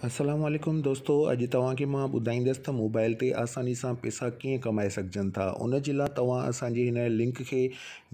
السلام عليڪم دوستو اڄ توهان کي مان ٻڌائيندس ته موبائل تي آساني سان پيسا ڪيئن ڪمائي سگهجن ٿا ان جي لاء توهان اسان جي هن لنڪ کي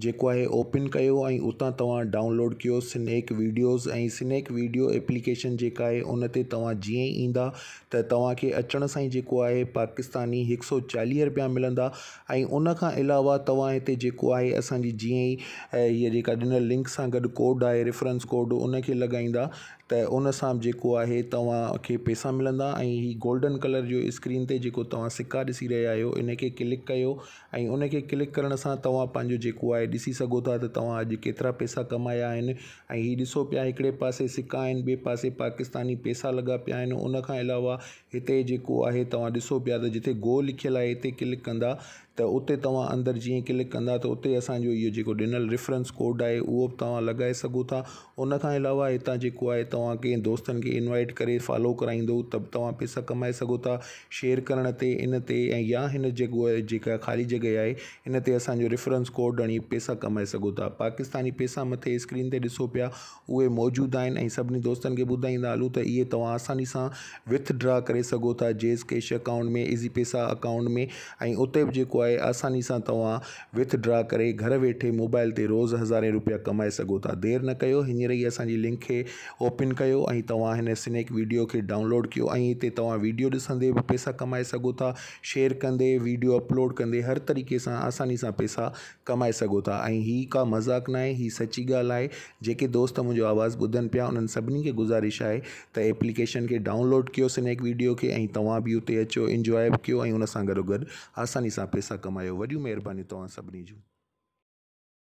جيڪو آهي اوپن ڪيو ۽ اتان توهان ڊائونلوڊ ڪيو snack videos ۽ snack video application جيڪا آهي ان تي توهان جيئن ئي ايندا ته توهان کي اچڻ سان ئي جيڪو آهي پاڪستاني هڪ سو چاليهه روپيا ملندا ۽ ان کان علاوه توهان هتي جيڪو آهي اسان جي جيئن ئي هيء جيڪا ڏنل لنڪ سان گڏ ڪوڊ آهي ريفرنس ڪوڊ ان کي لڳائيندا ته ان سان به جيڪو آهي توهان کي پئسا ملندا ۽ هي گولڊن ڪلر جو اسڪرين تي جيڪو توهان سڪا ڏسي رهيا آهيو ان کي ڪلڪ ڪيو ۽ ان کي ڪلڪ ڪرڻ سان توهان پنهنجو جيڪو آهي ڏسي سگهو ٿا ته توهان اڄ ڪيترا پئسا ڪمايا آهن ۽ هي ڏسو پيا هڪڙي پاسي سڪا آهن ٻئي پاسي پاڪستاني پئسا لڳا پيا آهن ان کان علاوه هتي جيڪو آهي توهان ڏسو پيا ته جتي گو لکيل آهي اتي ڪلڪ ڪندا ته اتي توهان اندر جيئن ڪلڪ ڪندا ته اتي اسان جو اهو جيڪو ڏنل ريفرنس ڪوڊ آهي اهو به توهان لڳائي سگهو ٿا ان کان علاوه هتان جيڪو آهي توهان ڪنهن دوستن کي انوائٽ ڪري فالو ڪرائيندو ته به توهان پئسا ڪمائي سگهو ٿا شيئر ڪرڻ تي ان تي ۽ يا هن جيڪو آهي جيڪا خالي جڳهه آهي ان تي اسان جو ريفرنس ڪوڊ هڻي پئسا ڪمائي سگهو ٿا پاڪستاني پئسا مٿي اسڪرين تي ڏسو پيا اهي موجود آهن ۽ سڀني دوستن کي ٻڌائيندا هلون ته اهي توهان آساني سان وٿ ڊرا ڪري سگهو ٿا جيز ڪيش اڪائونٽ ۾ ايزي پيسا اڪائونٽ ۾ ۽ اتي به جيڪو آهي آساني سان توهان وٿ ڊرا ڪري گهر ويٺي موبائل تي روز هزارين روپيا ڪمائي سگهو ٿا دير نه ڪيو هينئر ئي اسان جي لنڪ کي اوپن ڪيو ۽ توهان هن سنيڪ ويڊيو کي ڊائونلوڊ ڪيو ۽ هتي توهان ويڊيو ڏسندي به پيسا ڪمائي سگهو ٿا شيئر ڪندي ويڊيو اپلوڊ ڪندي هر طريقي سان آساني سان پيسا ڪمائي سگهو ٿا ۽ هي ڪا مذاق ناهي هي سچي ڳالهه آهي جيڪي دوست منهنجو آواز ٻڌن پيا انهن سڀني کي گذارش آهي ته ايپليڪيشن کي ڊائونلوڊ ڪيو سنيڪ ويڊيو کي ۽ توهان به اتي اچو انجواء به ڪيو ۽ ان سان گڏو گڏ آساني سان پئسا ڪمايو وڏيون مهربانيون توهان سڀني جون.